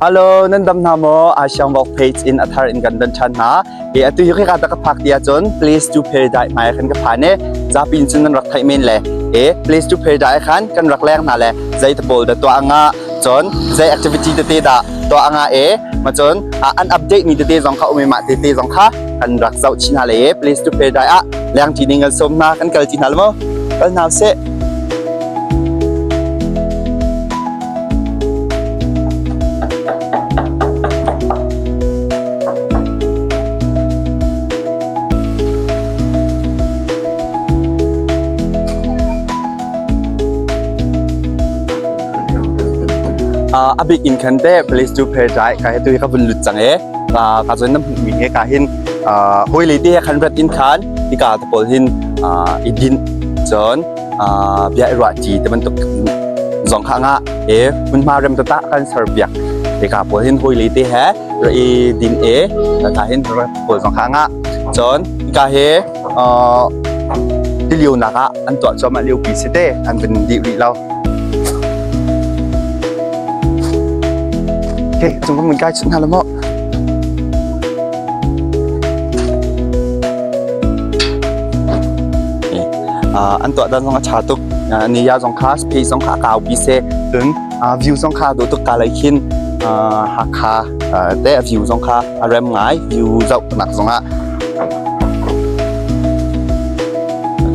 Hello, nan dam hna maw? Asiang Walk page in a thar in kan don ṭhan hna. E atu hi ka ka phak ti ahcun Place to Paradise hmai khan ka phan e. Zapi in cun nan rak theih men le. E Place to Paradise khan kan rak leng hna le zei te pawl dah tuah anga cun zei activity tete dah tuah anga e ma cun an update mi tete zong kha um e mah tete zong kha kan rak zoh chin hna le e Place to Paradise ah leng ṭi ding kan sawm hna kan kal ṭi hna le maw? Kal hna usih. A bik in khan te police tu paradise ka he tu hi ka vun lut cang e ka zon na hmuh mi he ka hin hoi le te khan rat in khan ika te pawl hin i din cun bia i ruah ṭi ti bantuk zong kha ngah e hmunhma rem tata kan ser piak eka pawl hin hoi le te he ra i din e ta hin pawl zong kha ngah cun ka he tilio nak ah an tuah cuahmah lio pi si te an vun dih rih lo Okay, cung kan mun kai chun hna lo maw? An tuah dan zong a ṭha tuk. Ni ya zong kha space zong kha a kaupi seh. Cun view zong kha dawh tuk ka lei khin Hakha te a view zong kha a rem ngai. View zohnak zong ah.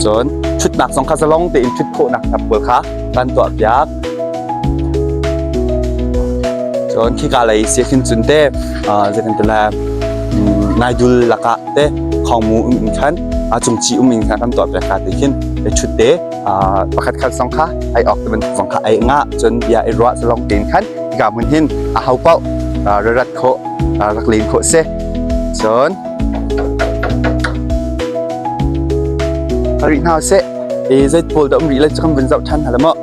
Cun ṭhutnak zong kha zalong tein ṭhut khawhnak hnap pawl kha kan tuah piak. Cun khika lei si khin cun te zei kan ti lai ngaidul lakah te khawngmu um in khan a cungci um in khan kan tuah piak ka ti khin i ṭhut te pakhat khat zong kha ai awk te bantuk zong kha ai ngah cun bia i ruah zalong tein khan hika hmun hin a ho paoh rat khawh rak len khawh si cun rih hna seh e zei pawl dah um rih lai cu kan vun zoh ṭhan hna la maw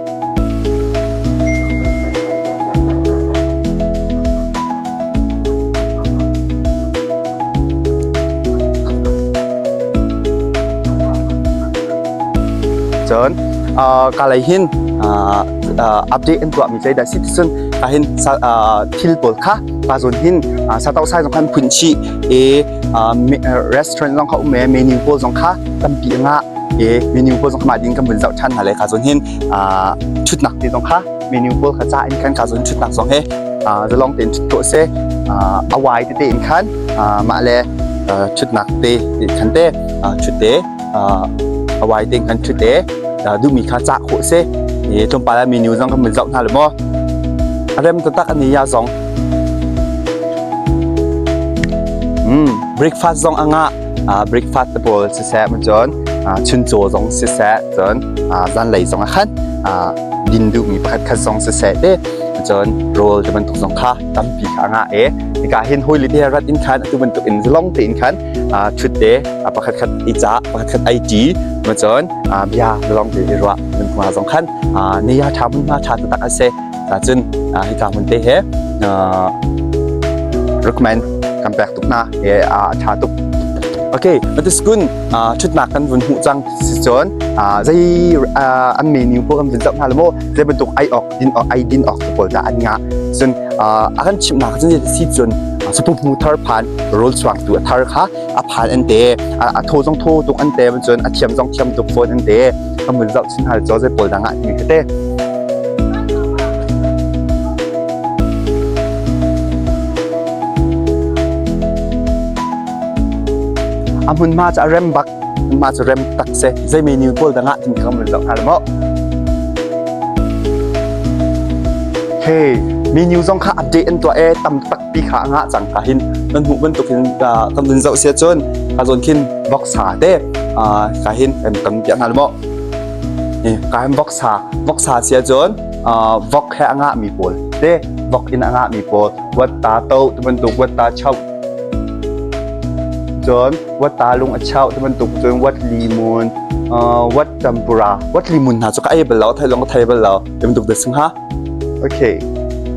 Cun ka lei hin update an tuahmi zeidah si ticun ka hin thil pawl kha pa zawn hin satau sai zong khan phun chih i restaurant zong kha um e menu pawl zong kha tampi a ngah i menu pawl zong kha mah ding kan vun zoh ṭhan hna le ka zawn hin ṭhutnak te zong kha menu pawl kha ca in khan ka zawn ṭhutnak zong he zalong tein ṭhut khawh si a wai tete in khan mah le ṭhutnak te khan te ṭhut te a wai te khan ṭhut te duhmi kha cah khawh si i tlawmpal ah menu zong kan vun zoh hna le maw a rem taktak ani ya zong breakfast zong a ngah breakfast te pawl siseh cun chuncaw zong siseh cun zanlei zong ah khan din duhmi pakhat khat zong siseh te cun rawl te bantuk zong kha tampi kha a ngah e hika hin hoi le te rat in khan atu bantuk in zalong tein khan thut te pakhat khat i ca pakhat khat ai ṭi ma cun bia zalong te i ruah mun hma zong khan ni ya ṭha mun hma ṭha taktak a si cun hika hmun te he recommend kan pek tuk hna he a ṭha tuk Okay, matiskun ṭhutnak kan vun hmuh cang si cun zei an menu pawl kan vun zoh hna le maw zei bantuk ai awk din awk ai din awk pawl dah an ngah cun a kan chimhnak cun si cun sapu hmu thar phan rawl chuangtu a thar kha a phan an te a thaw zong thaw tuk an te cun a thiam zong thiam tuk fawn an te kan vun zoh chin hal cho zei pawl dah ngah timi kha te A hmunhma cu a rem bak. Hmunhma cu rem tak si. Zei menu pawl dang ah tin kha kan zoh hnga maw? Hey, menu zong kha update an tuah e tam takpi kha a ngah cang ka hin nan hmuh bantuk hin kan vun zoh sia cun ka zawn khin voksa te ka hin kan kan piah hna maw? Ka hin voksa voksa sia cun vok he a ngah mi pawl te vok in a ngah mi pawl wat ta to ti bantuk wat ta chau Cun wat ta lung a chauh ti bantuk cun wat limun, wat tempura, wat limun hna cu ka ei bal lo, thei zong ka thei bal lo. Ti bantuk te sing ha. Okay.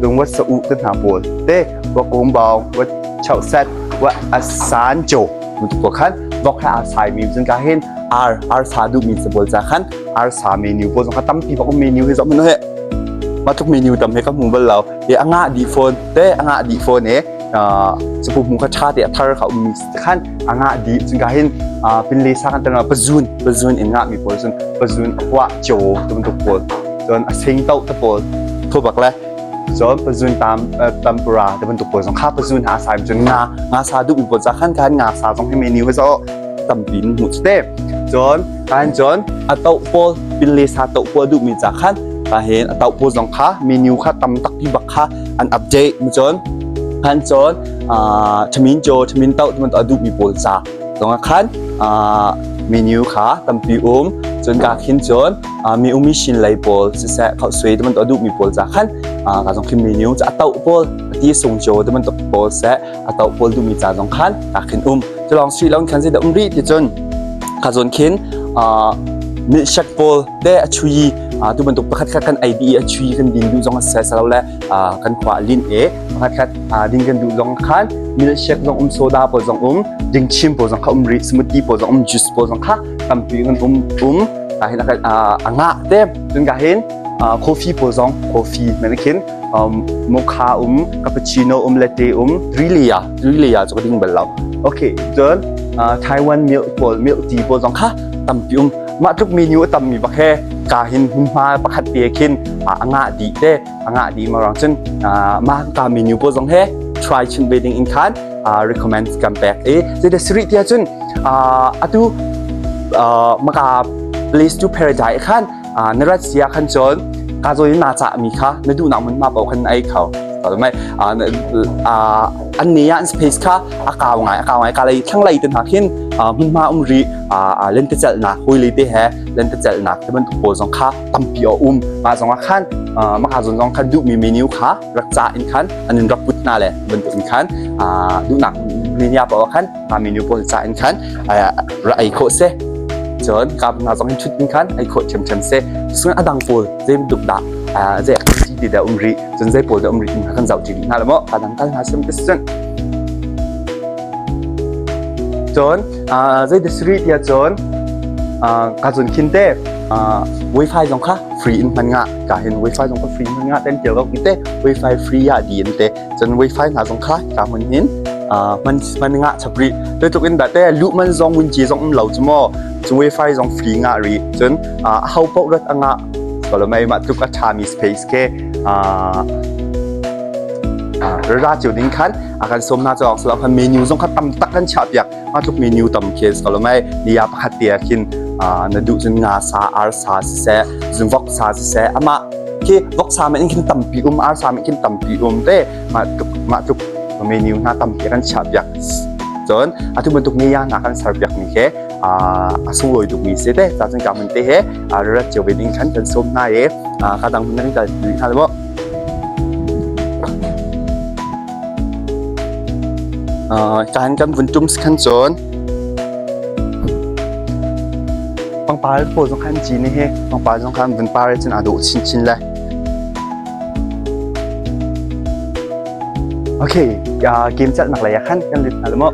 Cun wat sa u te hna pawl te wat kung bawng, wat chauh set, wat asan cho bantuk pawl khan vok he aa sai mi cun ka hin ar ar sa duh mi sa pawl ca khan ar sa menu pawl zong kha tampi bak um menu hi zoh hmanh he. Mah tluk menu tam he ka hmu bal lo. E a ngah dih fawn te a ngah dih fawn e capu hmu kha ṭha te a thar kha ummi khan a ngah dih. Cun ka hin pinle sa kan tel pazun pazun in ngah mi pawl cun pazun a kuah cio te bantuk pawl. Cun a sing to te pawl thu bak le cun pazun tam tampura te bantuk pawl zong kha pazun ha sai cun nga nga sa duh mi pawl ca khan khan nga sa zong hi menu he zo tampi in hmuh te. Cun kan cun a to pawl pinle sa to pawl duh mi ca khan ka hin a to pawl zong kha menu kha tam takpi bak kha an update mu cun khan cun thamin cho thamin to tu a duh mi pawl ca zong ah khan menu kha tampi um cun ka khin cun mi umi shin lei pawl siseh khau sui tu a duh mi pawl ca khan ka zong khin menu ca a to pawl ti sung cho tu bantuk pawl seh a to pawl duh mi ca zong khan ka khin um culong sui long khan zei da um ri ti cun ka zon khin milkshake pawl te a chui tu bantuk pakhat khat kan ei dih i a chui kan din duh zong a se salo le kan khua lin e pakhat khat ding kan duh zong khan milkshake zong um soda pawl zong um ding chim pawl zong kha um ri smoothie pawl zong um juice pawl zong kha tampi kan um um ka hin a nga te cun ka hin coffee pawl zong coffee men khin mocha um cappuccino um latte um rilia rilia cu ka ding bal lo okay cun Taiwan milk pawl milk tea pawl zong kha tampi um mah tluk menu a tammi bak he ka hin hmunhma pakhat te khin a ngah dih te a ngah dih ma rang cun mah ka menu pawl zong he try chin ve ding in khan recommend kan pek i zeite siri tia cun atu maka place to paradise khan na rat sia khan cun ka zo in na cha mi kha na duh nak mun ma pau khan ai khau mai an ne an space kha a kau ngai a kau ngai ka lei thlang lei te hna khin hmunhma um ri lentecelhnak hawile te he lentecelhnak te bantuk pawl zong kha tampi a um mah zong ah khan maka zon zong khan duhmi menu kha rak ca in khan an in rak put hna le bantuk in khan duhnak menu pawl khan ma menu pawl ca in khan ra ei khawh se cun ka hna zong in thut in khan ei khawh ṭhiamṭhiam se cun a dang pawl zei bantuk dah zei activity ti dah um rih cun zei pawl dah um rih ti kha kan zoh ṭi rih hna le maw ka dang kal hna sim te cun cun zei da siri tiah cun ka zun khin te wifi zong kha free in hman nga ka hin wifi zong kha free hman nga ten tel ko te wifi free ya di in te cun wifi hna zong kha ka hmun hin hman hman nga chapri te tuk in da te lu man zong win chi zong um lo chu mo cu wifi zong free nga ri cun a ho po rat anga ko mai ma tuk a tha mi space ke ra chiu ding khan a kan som na chawk slo khan menu zong kha tam tak kan chah piak ma tluk menu tam khi slo mai nia pakhat te khin na duh cun nga sa ar sa siseh zung vok sa siseh ama khi vok sa men khin tampi um ar sa men khin tampi um te ma tluk ma tluk menu hna tampi kan chah piak cun atu bantuk ne ya na kan sar piak mi he a sunglawi tuk mi se te ta cun ka mun te he rat cio ve ding khan kan som hna e ka dang mun kan kal hna le mo Kaan kan vun tum khan cun pangpar pawl zong khan cin hi pangpar zong khan vun par cun aa dawh chinchin le. Okay, game celhnak lei ah khan kan lut hna le maw?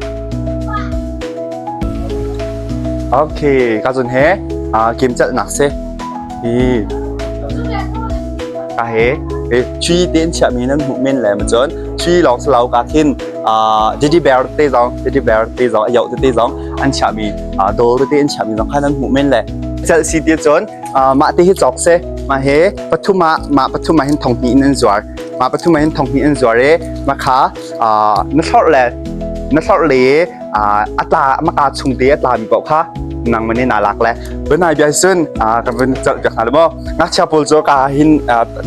Okay, ka zun he game celhnak si. Hi ka he tree te in chiahmi nan hmuh men le ma cun tree lawng si lo ka khin teddy bear te zong teddy bear te zong a yoh tete zong an chiahmi dawr tete an chiahmi zong kha nan hmuh men le celh si ti cun mah te hi cawk se mah he pathum ah mah pathum ah hin thong hnih in an zuar mah pathum ah hin thong hnih an zuar i mah kha na thlorh le na thlorh le a tla maka chung te a tla mi paoh kha nang mani na lak le bunai bia sun ka vun chalh piak hna le maw ngakchia pawl cu ka hin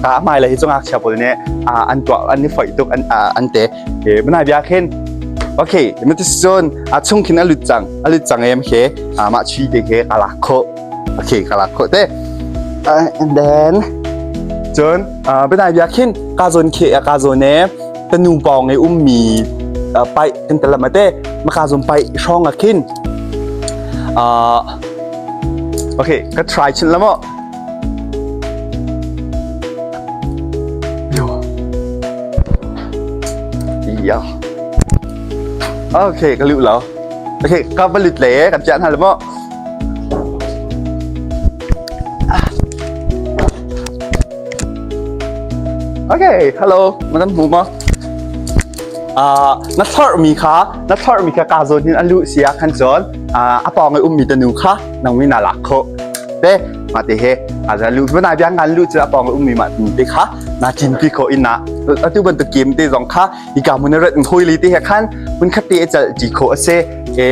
ka hmai le hi cu ngakchia pawl nih an tuah an i foih tuk an an te bunai bia khin okay mati sun a chung khin a lut cang a lut cang em he mah chi te he ka lak kho okay ka lak kho te and then cun bunai bia khin ka zon khe ka zon e tanu pawng i ummi paih kan telam ate maka zon paih hrawng ah khin okay ka try chin la mo yo ya okay ka lu lo okay ka balit le kan pian hal mo Okay, hello, na hmu maw? Na thlorhmi kha na thlorhmi kha ka zawn hin a luh si ah khan cun a pawng i ummi tanu kha nang mi na lak khawh te mah te he a lu na biang ngan lu cu a pawng i ummi mah te kha na cinpi khawh in na atu bantuk game te zong kha hika hmun rat hoi li te he khan hmun khat te chal ti khawh a si e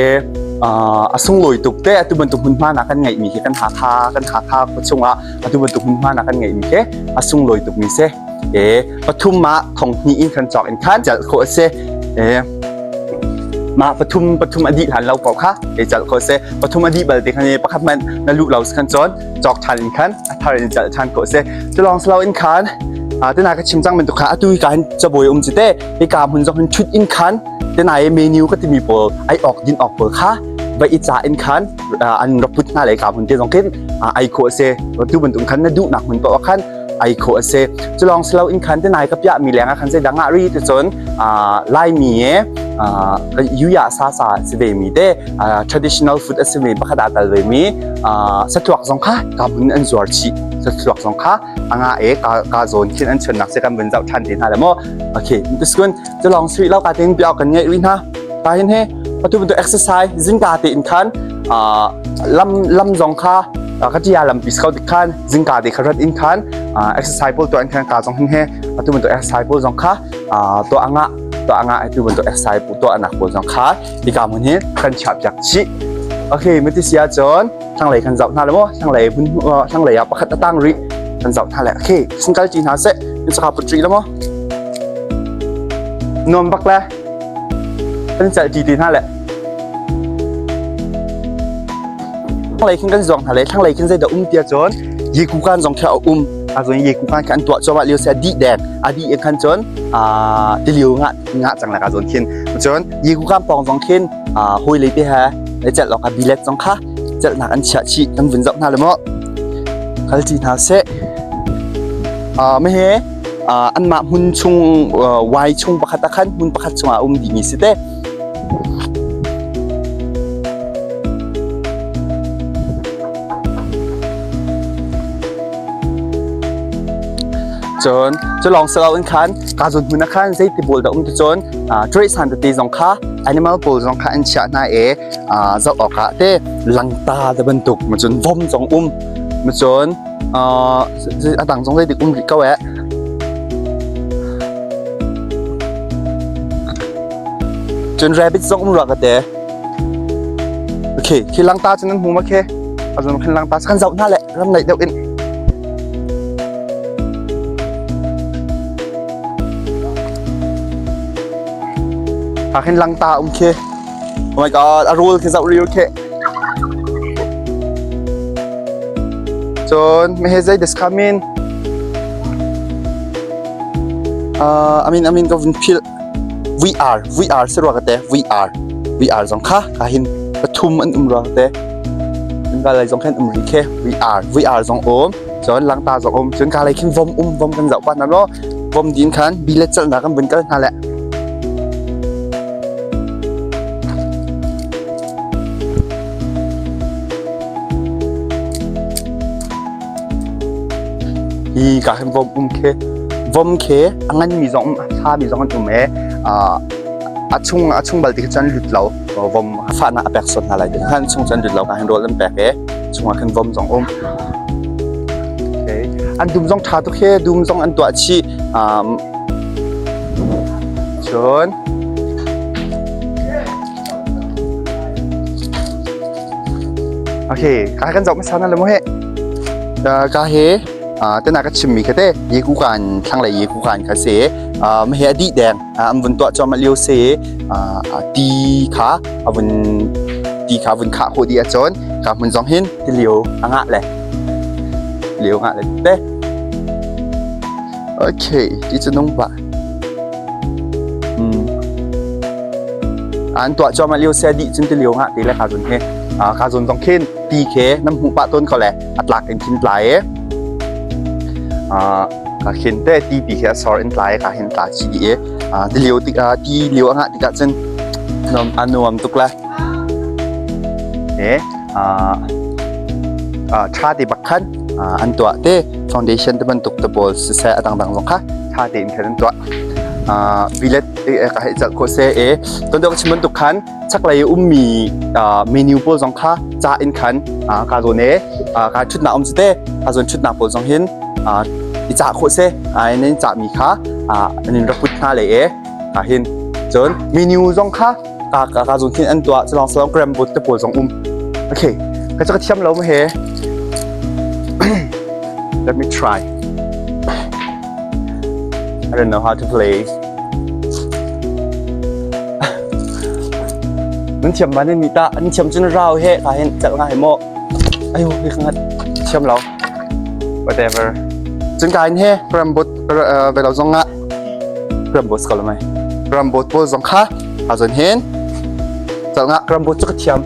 a sunglawi tuk te atu bantuk hmunhma na kan ngeih mi khi kan Hakha kan Hakha khua chungah atu bantuk hmunhma na kan ngeih mi khi a sunglawi tuk mi si e pathum ma thong hnih in kan cawk in khan jalh khawh a si e mah pathum pathum a dih hlan lo paoh kha e jalh khawh a si pathum a dih bal te khan e pakhat hmanh na luh lo khan cun cawk ṭhan in khan a thar in jalh ṭhan khawh a si cu lawng si lo in khan tena ka chim cang bantuk kha atu hika hin cabuai um ci te hika hmun zong hin ṭhut in khan tena i menu ka timi pawl ai awk din awk pawl kha va i ca in khan an rak put hna le ka hmun te zong khin ai khawh a si tu bantuk khan na duhnak hmun paoh ah khan ai khawh a si cu lawng si lo in khan tenai ka piah mi leng ah khan zei dang ah ri ti cun Laimi e yuya sa sa si ve mi te traditional food a si mi pakhat aa tal ve mi satluak zong kha ka mun an zuar chih satluak zong kha anga e ka ka zawn khin an chun nak se kan vun zoh than te hna le mo okay tiskun cu lawng sui lo ka tin piao kan ngei ri hna ta hin he atu bantuk exercise zingka te in khan lam lam zong kha ka tia lampi scout khan zingka te kha rat in khan exercise pawl tuah in khan ka zong hin he atu bantuk exercise pawl zong kha tuah anga tuah anga atu bantuk exercise tuah nak pawl zong kha hika hmun hi kan chiah piak chih okay mati sia cun thlanglei kan zoh hna le mo thlanglei hmun thlanglei ah pakhat atang rih kan zoh hna le okay sin kal ti hna seh in saka put rih la mo nuam bak le kan cel ti ti hna le Thlanglei khin kan zuang hna le thlanglei khin zeidah um tiah cun Yekukan zong khi a um. A cun Yekukan khi an tuah cuahmah lio si a dih deng. A dih in khan cun tilio ngah ngah cang le ka zawn khin. Cun Yekukan pawng zong khin hawi lei te he celh awk ah bilet zong kha celhnak an chiah chih kan vun zoh hna le maw. Kal ti hna seh. Mahe anmah hmun chung wai chung pakhat ah khan hmun pakhat chungah a um dihmi si te. Cun cu lawng si loin khan kaa zawn hmun ah khan zeiti pawl dah um ti cun ṭuaisan tete zong kha animal pawl zong kha an chiah hna i zoh awkah te langta te bantuk cun vom zong um cun a dang zong zeidik um rih ko eh. Cun rabbit zong um rua ka te. Okay, khi langta cun nan hmu ma khe? Azun khin langta kan zoh hna le ram naih deuh in. Ha khin langta um khe. Oh my god, a rul khi zoh riu khe. Cun mehe zei this come in? Amin amin ka vun philh. VR VR si rua ka te VR VR zong kha ka hin pathum an um rua ka te. Ka lei zong khan um ri khe VR VR zong um. Cun langta zong um. Cun ka lei khin vom um vom kan zoh pa na lo. Vom din khan bilet chalnak kan vun kal hna le. Hi ka hin vom um khi vom khi a nganmi zong um a thami zong an um i a chung a chung bal ti khi cun lut lo vom fahnak a pek sual hna lai ti khan chung cun lut lo ka hin rawl an pek i chungah khin vom zong um. Okay. An dum zong ṭha tuk hi dum zong an tuah chih. Cun Okay, ka kan zoh hmasa na le mu he. Ka he tena ka chimmi kha te Yeku kan thlanglei Yeku kan kha si. Ma he a dih deng an vun tuah cuahmah lio si ti kha a vun ti kha vun khah khawh dih ahcun ka hmun zong hin tilio a ngah le lio ngah le te. Okay, ti cu nung pah. An tuah cuahmah lio sia dih cun tilio ngah te le ka zun he ka zun zong khin ti khe nam hmuh pah tawn ko le a tlak in khin tlai e ka khin te ti pi khi a sor in tlai ka hin tla chi di e tilio tik ti lio a ngah tikah cun nuam a nuam tuk la e tha te bak khan an tuah te foundation te bantuk te pawl siseh a dangdang zong kha Tha tein khan an tuah. Bilet ka hei calh khawh se e ton deuh chim bantuk khan chaklei ummi menu pawl zong kha ca in khan ka zawn e ka thutnak um te ka zawn thutnak pawl zong hin i cah khawh se ai nan cah mi kha an in rak put hna le e ka hin cun menu zong kha ka ka ka zawn hin an tuah chalong salong gram bot te pawl zong um. Okay, ka ka thiam lo ma he. Let me try. I don't know how to play. Nan thiam ba nan mi ta an thiam cun rau he ta hin chalh nga he mo. Ayo hi ngat thiam lo. Whatever. Cun ka in he rambot velo zong nga rambot ko mai. Rambot pawl zong kha azon hin chalh nga rambot cu ka thiam.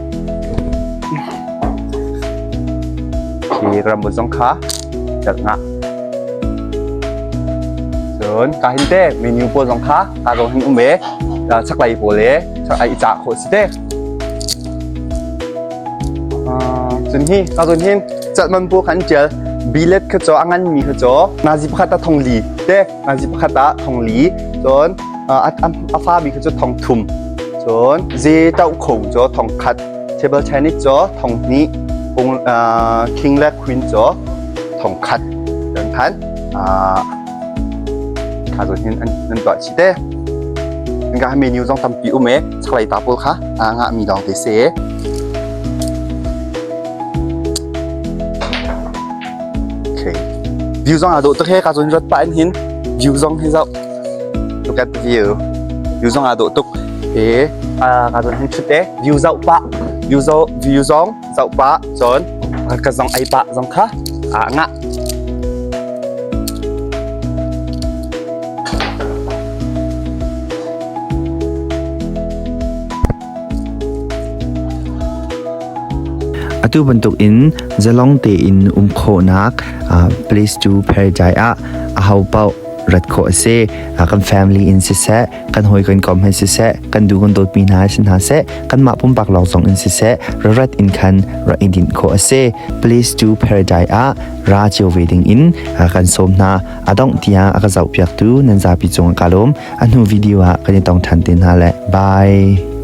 Hi rambot zong kha chalh nga. Cun ka hin te menu pawl zong kha ka zong hin um e chaklei pawl e ai i cah khawh si te. Cun hi ka zon hin chalman pawl khan tial bilet kha cho a ngan mi kha cho nazi pakhat ah thong li te nazi pakhat ah thong li cun a fa mi kha cu thong thum cun ze tau kho cho thong khat table tennis cho thong hnih king le queen cho thong khat cun khan kha zon hin an tuah chih te. Ka menu zong tampi um e chaklei ta pawl kha ngah mi lawng te se. Okay. View zong aa dawh tuk he ka zon rat pah in hin view zong hi zoh. Look at the view. View zong aa dawh tuk. E ka zon hin thut e view zoh pah. View zo view zong zoh pah cun ka zong ei pah zong kha a ngah. Atu bantuk in zalong tein um khawhnak place to paradise ah aho paoh rat khawh a si. Kan family in siseh, kan hawi kan kom he siseh, kan duh kan dawtmi hna si hna seh, kanmah pumpak lawng zong in siseh, rat in khan rak i dinh khawh a si. Place to paradise ah ra cio ve ding in kan sawm hna. A dongh tiang a ka zohpiaktu nan zapi cung ah ka lawm. A hnu video ah kan i tong ṭhan te hna le bye.